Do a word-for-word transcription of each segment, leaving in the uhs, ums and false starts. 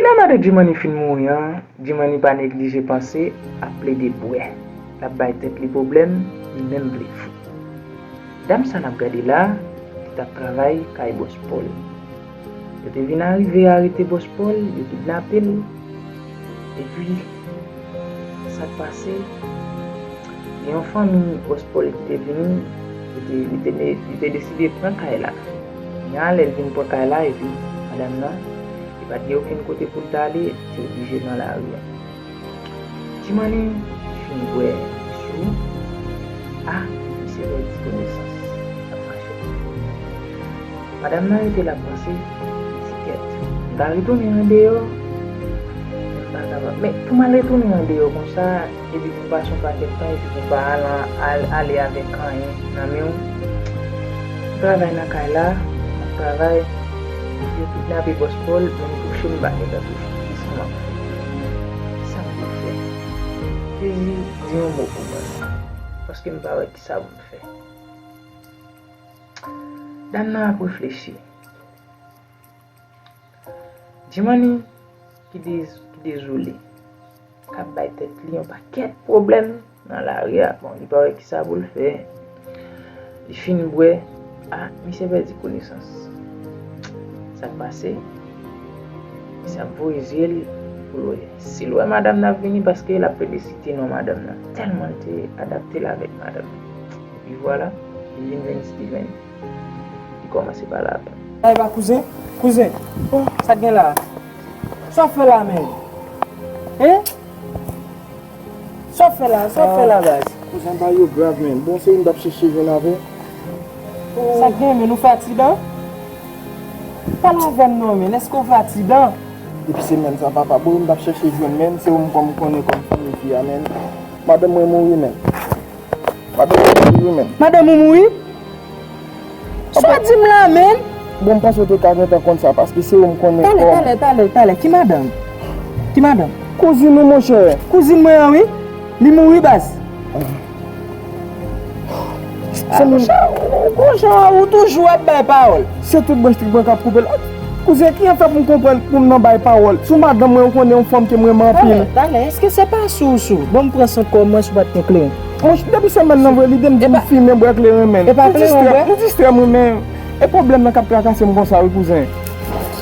Lè madan Jimani fin mouri an, Jimani pa neglije panse ap plede bwè. L ap bay tèt li pwoblèm, li menm vle fou. Dam sa n ap gade la, ki t ap travay kay bòs Pòl. Yo te vin arive arete bòs Pòl, yo kidnape l. Epi, sa k pase? Gen yon fanmi bòs Pòl ki te vini, li te, li te, li te deside pran kay la. Kounye a, lè l vin pran kay la, epi madanm nan, li pa t gen okenn kote pou l t ale, li te oblije nan lari a. Jimani fin bwè, li sou. A, misye pèdi konesans. L ap mache. Madanm nan rete l ap panse, li di, "Kèt, m ta retounen andeyò, men m pa kapab." Men pou m al retounen andeyò konsa, epi pou m pase yon pakèt tan, epi pou m pa al, al, ale avèk anyen nan men w. M travay nan kay la, m ap travay, yo kidnape bòs Pòl, men m touche, m pa gentan touche. Kisa m ap fè? Kisa m pou fè? Jezi, di yon mo pou mwen non. Paske m pa wè kisa pou m fè. Dam nan ap reflechi. Jimani ki dez-, ki dezole, k ap bay tèt li yon pakèt pwoblèm nan lari a. Bon, li pa wè kisa pou l fè. Li fin bwè. A, misye pèdi konesans. Sa k pase? Misye ap voye zye l pou l wè si l wè madanm nan ap vini, paske l ap plede site non madanm nan. Tèlman l te adapte l avèk madanm nan. Epi vwala, li vin jwenn Steven. Li kòmanse pale avè l. Sa e pa kouzen? Kouzen, oh, sa k gen la? Sa w fè la menm? Hein? Sa w fè la? Sa w fè la, baz? Kouzen, bagay yo grav, menm. Bon, se ou m t ap chèche jwenn avè. Sa k gen, menm? Ou fatidan? Pale avè m non, menm. Èske w fatidan? Depi semèn sa, papa, bon, ou m t ap chèche jwenn, menm. Se ou m kòm konnen kòm fanmi fi a, menm. Madanm mwen mouri, menm. Madanm mwen mouri, menm. Madanm ou mouri? Sa w di m la, menm? Bon, m panse w te ka gentan konn sa, paske se ou m konnen kòm. Talè, talè, talè, talè. Ki madanm? Ki madanm? Kouzin ou, monchè. Kouzin mwen an, wi. Li mouri, baz. Ah. Monchè, ou gon jan ou toujou ap bay pawòl. Se tout branch trik mwen k ap koupe la. Kouzen, kijan fè pou m konprann pou m nan bay pawòl? Sou madanm mwen, ou konnen yon fanm ke m renmen anpil. Talè, talè, èske se pa sou, sou? Bon, m pran sant kò mwen, si w pa t gen kleren. Monchè, depi semèn nan vre, lide m di m fimen, bwè kleren, menm. E pa kleren w bwè? M distrè m, wi, men e pwoblèm nan k ap trakase m konsa, wi, kouzen.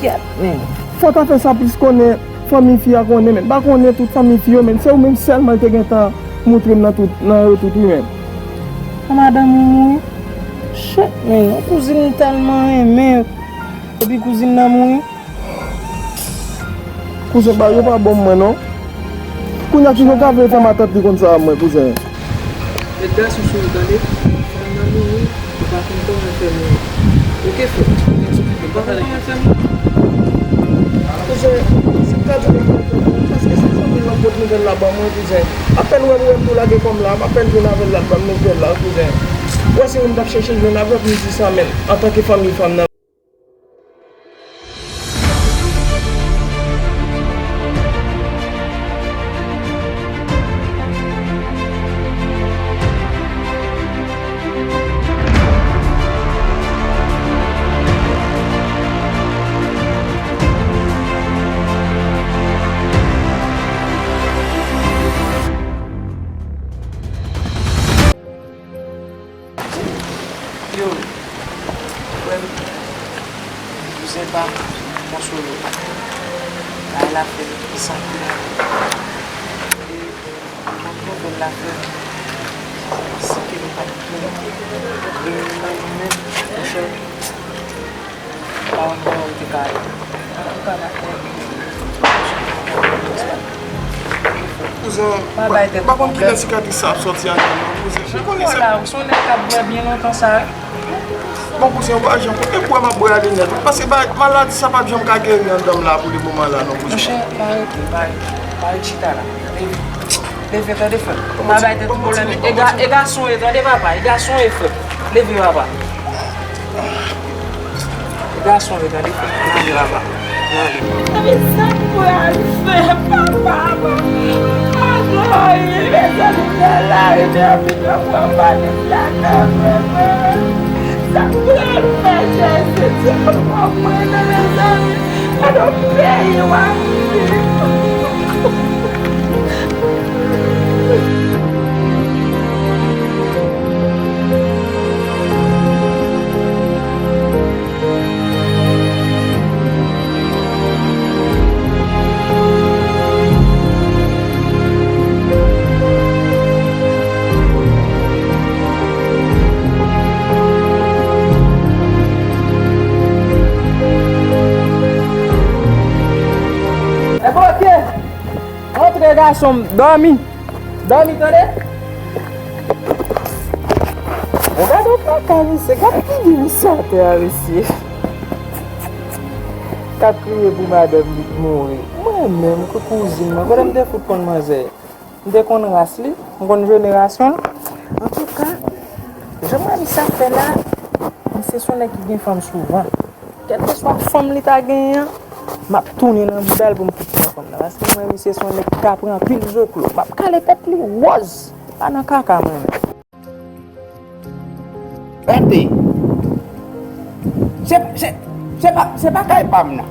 Kèt, menm. Fò w ta fè sa plis konnen, fanmi fi a konnen, menm. M pa konnen tout fanmi fi yo, menm. Se ou menm sèlman ki te gentan montre m nan tout, nan yo tout, wi, menm. An madanm ou mouri? Shit, menm. Yon kouzin m tèlman renmen. Epi kouzin nan mouri. Kouzen, bagay yo pa bon mwen non. Kounye a ki jan w ka vle fè matant li konn sa a mwen, kouzen? Met gason sou ou, tande. Fanm nan mouri, ou pa konn kòman l fè mouri. Oke, frè. Ou pa konn kòman l fè mouri. Kouzen, si m ka di w kòman l fè mouri, paske se fanmi l nan pot nouvèl la ban mwen, kouzen. Apèn wè m, wè m tou lage kò m la, m apèn jwenn avè l la, l ban m nouvèl la, kouzen. Wè se ou m t ap chèche jwenn avè, pou m di sa menm, antanke fanmi fanm nan. Yo, frè m, kouzen pa m, konsole w. Bagay la fè m santi m. E, bon, nouvèl la fè m santi ke nou pa t gen. E, nou menm, monchè, pa yon bagay ou te ka, ou ka pa fè. Kouzen, m pa konn kilè sikatris sa ap sòti anndan m non, kouzen. Ou konnen se. Ou se yon nèg k ap bwè byen lontan sa wi. Bon, kouzen, ou pa janm konn. E bwè m ap bwè ale nèt wi. Paske maladi sa p ap janm ka geri anndan m la pou le moman la non, kouzen. Monchè, pa rete, pa rete, pa rete chita la. Leve, leve, tande frè m. Pa bay tèt ou pwoblèm. E gason e tande papa, e gason e frè m. Leve papa. Gason yo tande fè nan lari laba. Nan lari. Epi sa k pral fè papa, papa. Agoy, mezanmi, nan lari, epi yo pran malis la kanmenm. Sa k pral fè Jezi, ti kòm mwen nan mezanmi. Nan peyi w ap viv. Epa, oke. Antre, gason m, dòmi. Dòmi, tande? Ou gade yon kaka, mesye. Gad figi misye atè a, mesye. K ap kriye pou madanm li k mouri. Mwen menm, kou kouzin mwen, kote m te fout konn manzè? M te konn ras li, m konn jenerasyon l. Antouka, jan mwen misye ap fè la, misye se yon nèg ki gen fanm souvan. Kèlkeswa fanm li ta genyen an, m ap tounen nan bouda l pou m fout pran fanm nan. Paske mwen, misye se yon nèg ki ka pran anpil zoklo. M ap kale tèt li wòz. Pa nan kaka, mwen menm. Rete. Se, se, se pa, se pa kay pa m nan.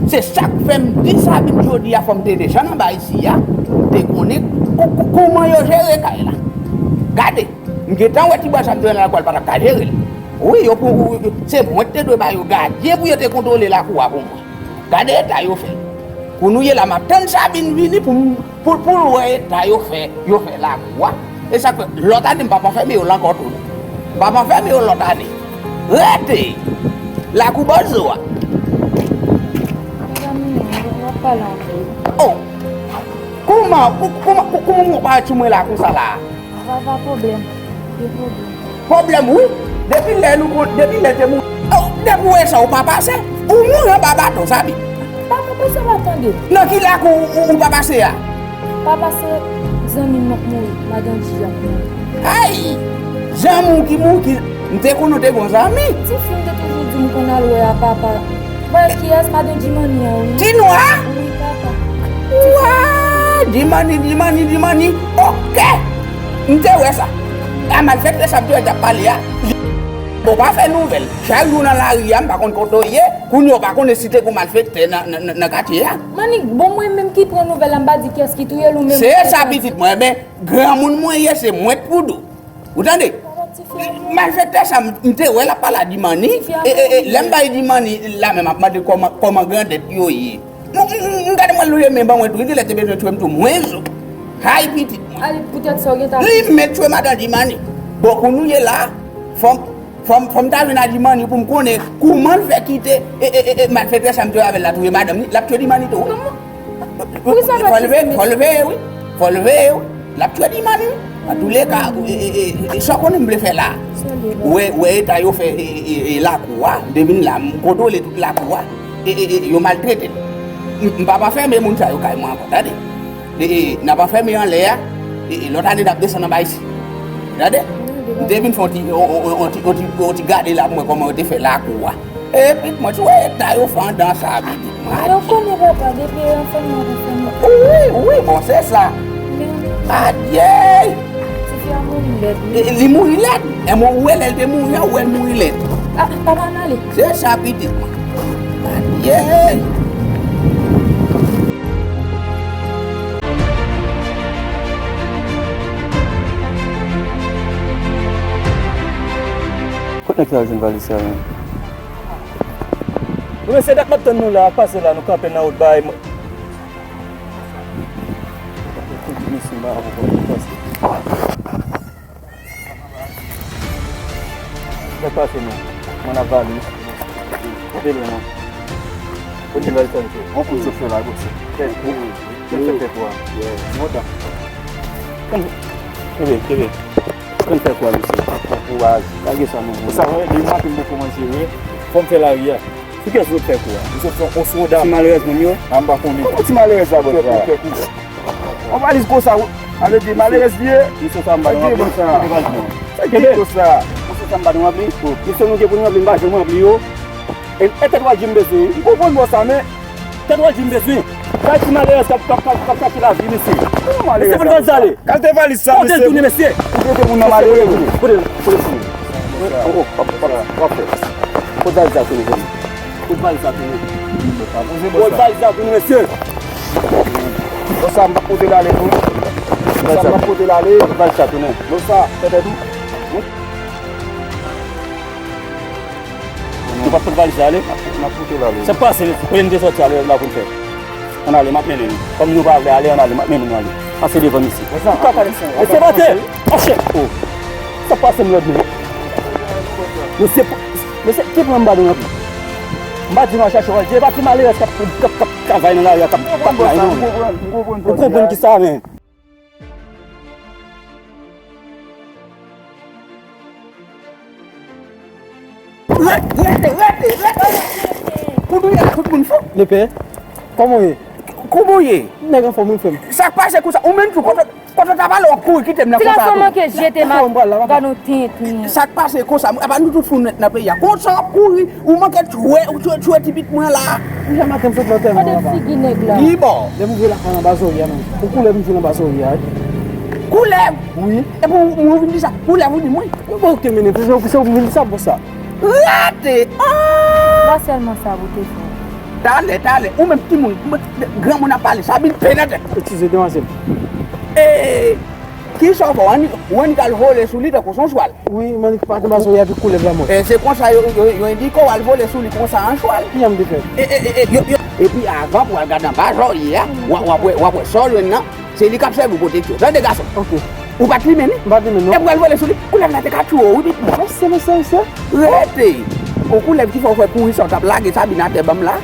Se sa k fè m di Sabine jodi a, fò m te desann anba isi a, m te konnen kou-, kou-, kouman yo jere kay la. Gade, m gentan wè ti bwa sa m te wè nan lakou a, l pa t ap ka jere l. Wi, yo pou, se mwen k te dwe ba yo gadyen pou yo te kontwole lakou a pou mwen. Gade eta yo fè. Kounye a la, m ap tann Sabine vini pou m, pou, pou l wè eta yo fè, yo fè lakou a. E sa k fè, lòt ane, m p ap anfème yo la ankò tou non. M p ap anfème yo lòt ane. Rete! Lakou bòzo a. Medam, nou, nou ap pale anpil. Oh! Kouman, kou-, kouman, kou-, kouman w parèt sou mwen la konsa la? Pa, pa pwoblèm. Gen pwoblèm. Pwoblèm, wi. Depi lè nou kon-, depi lè te mouri. Oh, depi w wè sa, ou pa pase. Ou mouri anba baton, Sabi. Papa, pou sa pa tande. Nan ki lakou ou, ou, ou pa pase a? Papa, se zanmi m nan k mouri, madan Dji a k mouri. Ay! Zanmi w ki mouri, ki, m te konnen w te gon zanmi. Ti fi m te toujou di m konn al wè a papa. Wè kiyès, madan Djimani an, wi. Ti nwa? Wi, papa. Wa! Djimani, Djimani, Djimani. Oke! M te wè sa. A malfektè sa m te wè k ap pale a. Bon, pa fè nouvèl. Chak jou nan lari a, m pa konn kote w ye. Kounye a, w pa konnen si te gon malfektè nan, nan, nan, nan katye a. Manik, bon, mwen menm ki pran nouvèl la, m pa di kiyès ki touye l ou menm. Se sa, pitit mwen. Men, granmoun mwen ye, se mwen k pou di w. Ou tande? Malfektè sa, m, m te wè l ap pale a Djimani. E, e, e, lè m bay Djimani, la menm ap mande kòman, kòman grandèt yo ye. M, m, m, m gade mwen lou ye men ban mwen tou, li lè te bezwen tchwe m tou, mwen zo. Hay pitit mwen. Ay, poutèt sa, w gentan. Li mèt tchwe madan Djimani. Bon, kounye a la, fò m, fò m, fò m ta jwenn a Djimani pou m konnen kouman l fè kite, e, e, e, e, malfektè sa m te wè avè l la touye madanm li, l ap tchwe Djimani tou, wi. Kòman? Fò l veye, fò l veye, wi. Fò l veye, wi. L ap tchwe Djimani, wi. Antouleka, e, e, e, e, sa w konnen m vle fè la. Wè, wè eta yo fè, e, e, e, e, lakou a. M te vin la, m kontwole tout lakou a. E, e, e, yo maltrete l. M, m p ap anfème moun sa yo kay mwen ankò, tande. E, e, n ap anfème anlè a. E, e, lòt ane n ap desann anba isi. Tande. M te vin fè yon ti, yon, yon, yon, yon ti, yon ti, yon ti gade la pou mwen kòman yo te fè lakou a. Epi, mwen, sou eta yo fè anndan sa, pitit mwen. Yo konnen papa, depi yo fè nou, yo fè nou. Wi, wi, bon, se sa. Men, adyey! Tifi a mouri lèd, wi. E, li mouri lèd. E mwen, ou wè, lè l te mouri a, ou wè l mouri lèd. A, papa, n ale. Se sa, pitit mwen. Adyey! Kot nèg sa yo jwenn valiz sa yo menm? Bon, mesye, dat m ap tann nou la, pase la, nou kanpe nan wout bay. Mesye, m pa konprann pase. Fè pase non. Mwen ap valiz. Kote l non? Kote valiz sa, mesye? On kout sofè la, kout sofè. Tèt kou. Tèt kou. Tèt kou. Montan. Kenbe, kenbe. Konn fè kou a, mesye. Bon kouraj. Lage sa non. Sa, wi, depi maten m poko manje, wi. Fò m fè lari a. Sou kiyès ou sot fè kou a? M sot fè on sou dam. Ti malerèz moun yo? A, m pa konnen. Ou ti malerèz la, bòs la. Fè kou, fè kou. On valiz konsa, ale di malerèz li ye. Misye sa m pa nan wap li. Sa ki konsa? Misye sa m pa nan wap li. Misye nou gen pou nou wap li, m pa janm wap li yo. E, e tèt wal di m bezwen. M konprann bò sa, men tèt wal di m bezwen. Sa ti malerèz k ap, k ap, k ap, k ap chache lavi, mesye. Misye pran valiz ale. Kalite valiz sa, mesye. Kote l tounen, mesye? Ou trete moun nan malerèz. Kote l, kote l tounen? Oh, oh, oh, oh, oh. Kote valiz sa tounen, mesye? Pote valiz la tounen. Poze bòs la. Poze valiz la tounen, mesye. Bòs la, m p ap pote l ale, non. Bòs la, m p ap pote l ale. Pote valiz la tounen. Bòs la, fè tèt ou. Nou p ap pote valiz la ale. N ap pote l ale. Sa k pase, kote n te sòti a lè la pou n fè? Ann ale, m ap mennen nou. Kòm nou pa vle ale, ann ale, m ap mennen nou ale. Pase devan misye. Mesye, mache! Oh! Sa k pase m lòd men? Mesye, mesye, ki pran m badon anpil? M pa di nou al chache w al di, e pa ti malerèz k ap, k ap, k ap travay nan lari a, k ap, k ap bay non. Ou konprann ki sa, men? Rete, rete, rete, rete! Koudouye la, tout moun fou. Lepè, kòman w ye? Kòman w ye? Nèg anfòm wi, frè m. Sa k pase konsa? Ou menm tou, kote, kote w ta pale, w ap kouri kite m nan konsa tou. Ti gason manke jete m ap gade w tenten. Sa k pase konsa? Apa nou tout fou nèt nan peyi a. Konsa w ap kouri, ou manke tchwe, ou tchwe, tchwe ti pit mwen la. Deja maten m sot nan antèman an papa. Gade figi nèg la. Li bò. Lè m rive lakay anba zòrye a menm. Ou koulèv m jwenn anba zòrye a wi. Koulèv? Wi. Epi ou, ou vin di sa, koulèv ou di mwen? Yo ba ou te mennen, se ou, se ou vin di sa, bòs la. Rete! Ah! Bò sèlman sa pou te fè. Talè, talè, ou menm timoun, granmoun ap pale, sa vin pete nan tèt. Eskize, demwazèl. E, kisa w fè? Ou annik al vole sou li tankou se yon chwal. Wi, m annik pa te maso, epi koulèv la mò. E se konsa yo, yo, yo endike w al vole sou li konsa an chwal. Kijan m te fè? E, e, e, e, yo, yo. Epi avan pou al gade anba zòrye a, w ap, w ap wè, w ap wè sa w jwenn nan. Se li k ap sèvi w pwoteksyon. Tande gason. Ok. Ou pa t limen li? M pa t limen, non. Epi w al vole sou li. Koulèv la te ka tiye w, wi, pitit mwen. Mesye, mesye, mesye. Rete. Yon koulèv ki fè w fè kouri sa w t ap lage Sabine atè ban m la.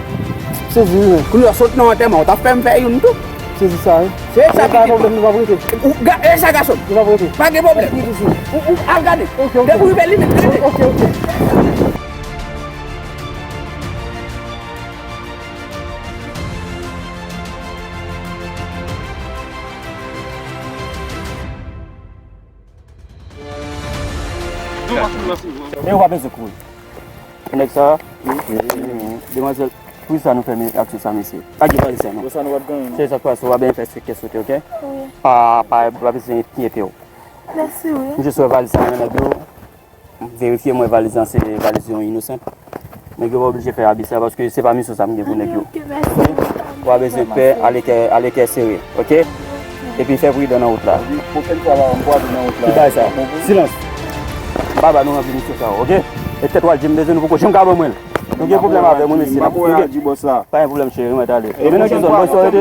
Sezi, wi, men. Koulèv sot nan antèman, w t ap fè m fè youn tou. Sezi sa, wi. Se sa ki gen. Pa gen pwoblèm, nou p ap rete. Ou ga-, e sa, gason. Nou p ap rete. Pa gen pwoblèm. Ou, ou al gade. Ok, ok. Depi w rive limen, gade. Ok, ok. Men ou pa bezwen kouri. Nèg sa, demwazèl, poukisa nou fè aksyon sa, mesye? Pa gen valiz sa, non. Bon, sa nou p ap genyen, non. Se sa k pase, w ap byen fè sou kè sote, ok? Wi. Pa, pa, pa bezwen enkyete w. Mèsi, wi. M jis wè valiz sa nan men nèg yo. M verifye, m wè valiz lan se valiz yon inosan. Nèg yo pa oblije fè abi sa, paske se pa misyon sa m gen pou nèg yo. Ok, mèsi. Ou pa bezwen pè, ale kè, ale kè sere, ok? Epi fè pridan nan wout la. Pwochèn fwa la, m kwaze nan wout la. Ki bagay sa? Silans! M pa ba nou ranpli misyon sa yo, ok? E tèt w al di m bezwen nou poko janm ka ban mwen l. Nou gen pwoblèm avè mwen, mesye. M ap reyaji, bòs la. Pa gen pwoblèm, cheri, nou mèt ale. E men nan ki zòn, bòs yo rete?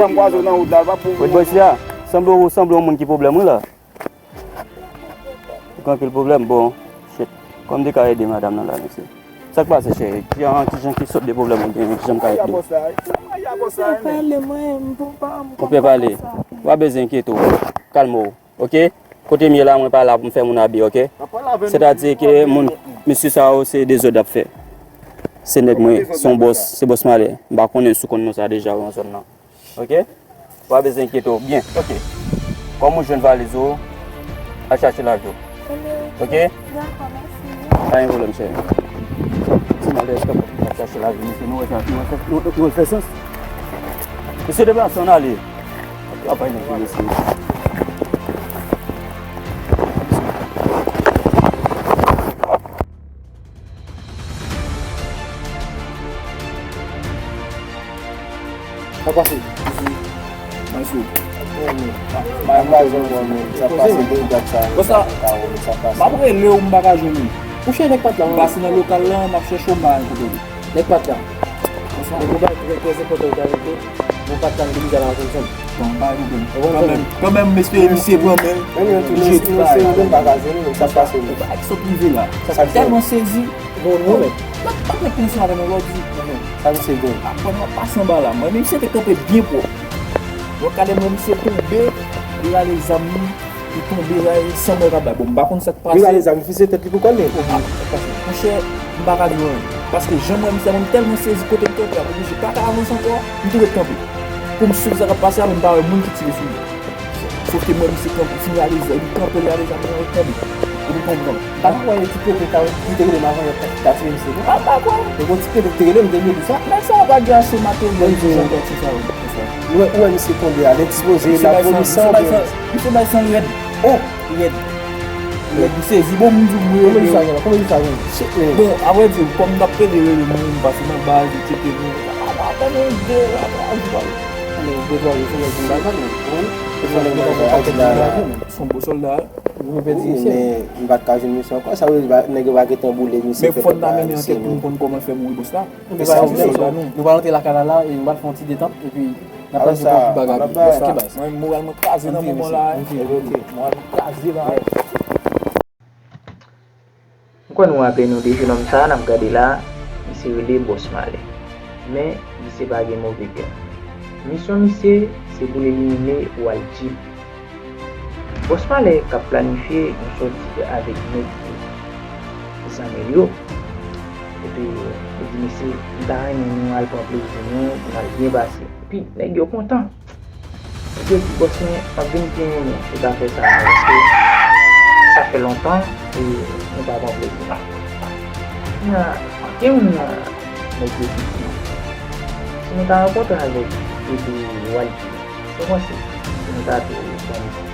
Bòs la, sanble ou sanble yon moun ki pwoblèm, wi, la. Ou gen anpil pwoblèm? Bon, shit. Kòman m te ka ede madanm nan la, mesye? Sa k pase, cheri? Kijan, kijan ki sòt de pwoblèm ou genyen? Kijan m ka ede w? Ou pale, mwen, m pou pa, m konn pa sa. Ou pa bezwen enkyete w. Kalme w, ok? Kote m ye la, mwen pa la pou m fè moun abi, ok? Sètadi ke moun, mesye sa yo, se dezòd y ap fè. Se nèg mwen, se yon bòs, se bòs malè. M pa konnen si w konn non sa deja nan zòn nan. Ok? Ou pa bezwen enkyete w. Byen, ok. Kòm ou jwenn valiz ou, al chache lavi w. Ok? Dakò, mèsi. Pa gen pwoblèm, cheri. Ti malè, èske w ap chache lavi, mesye? Nou wè sa, nou wè sa, nou, nou wè l fè sans. Mesye, deplase, ann ale. Travay nèg yo, mesye. Sa pase? Nice. Sa pase, bon, gad sa. Konsa, m ap rele w, m pa ka jwenn ou. Ou chè nèg pa t la, m pase nan lokal la, m ap chèche w, m pa jwenn kote w ye. Nèg pa t la. Konsa. Nèg ou bay trè, trè enpòtan ou ta rete. Bon, pa t la, m te bizan la konn fè m. Bon, pa gen pwoblèm. Kanmenm, kanmenm, m espere misye pran men l. Menm yon tou, misye tou, se yon bagay, se yon sa pase. Ou pa ki sot rive la. Sa tèlman sezi. Bon, non, men. M ap, m ap met presyon avè nou, lòt di. Sa misye gen? Apre, m ap pase anba la. Mwen, men misye te kanpe byen pwòp. Mwen gade, mwen, misye tonbe, li rale zam li, li tonbe, rale san mèt anba. Bon, m pa konn sa k pase. Li rale zam, li fize tèt li pou kò l, men. Monchè, m pa ka di w anyen. Paske jan m wè misye, mwen, m tèlman sezi kote m kanpe a, m oblije pa ka avanse ankò, m tou ret kanpe. Pou m swiv sa k ap pase a, men m pa wè moun ki tire sou li. Sòf ke m wè misye kanpe, fin rale zam, li kanpe, li rale zam, li kanpe. Epi konprann. M pa kwè ti pete ta, li te rele m avan yè ta tire misye, non. M pa kwè. Te gon ti pete ki te rele m, te vle di sa. Nèg sa yo pa gen ase materyèl pou jan tòti sa yo. Ou wè, ou wè misye tonbe a, l endispoze, l ap vomi san. Misye bay san rèd. Oh, rèd. Nèg m sezi, bon, m di w, konbyen di sa gen la? Konbyen di sa gen? Shit, man. Bon, apre di, kòm m t ap pede rele moun, m pase nan baz, etsetera. Apa, apa, men, de, apa, apa, men, de, twa, yo fè nèg vin bagay, men. Bon, se yon nèg bagay, a di la, la. Se yon bon sòlda. Nou pèdi misye. Men, m pa t ka jwenn misye ankò. Sa vle di, nèg yo pa gentan boule misye. Men fò n ta mennen ankèt pou n konn kòman l fè mouri bòs la. Nou pral antre lakay la la, e nou pral fè yon ti detant, epi n ap pral di yon ti bagay. Mwen, moral mwen kraze nan moman la. Moral mwen kraze la. M kwè nou raple nou de jenòm sa a n ap gade la, misye rele Bòs Malè. Men, misye pa gen move kè. Misyon misye, se pou l elimine Waldy. Bòs Malè k ap planifye yon sòti avèk nèg zanmi l yo. Epi, li di, "Mesye, m ta renmen nou al pran plezi nou, pou n al byen pase." Epi, nèg yo kontan. Epi, yo di, "Bòs, men, m ap vin byen renmen ou ta fè sa, non, paske sa fè lontan, e nou pa pran plezi, non." Kounye a, gen youn nan nèg yo ki di, "Si nou ta rankontre avèk, epi, Waldy, ou panse si nou ta tou zanmi?"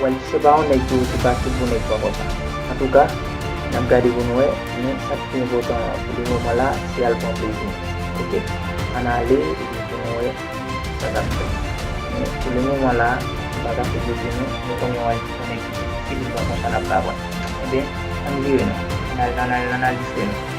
Waldy se pa yon nèg ki osi fasil pou nèg pran konsa. Antouka, n ap gade pou n wè, men sa k pi enpòtan pou le moman la, se al pran plezi nou. Oke? Ann ale, epi pou nou wè sa k ap fèt. Men pou le moman la, m pa ka fè plezi nou, nou konnen Waldy se yon nèg ki difisil, se pa konsa n ap ka pran. Ebyen, ann vire nou. Ann al, ann al, ann al jiste nou.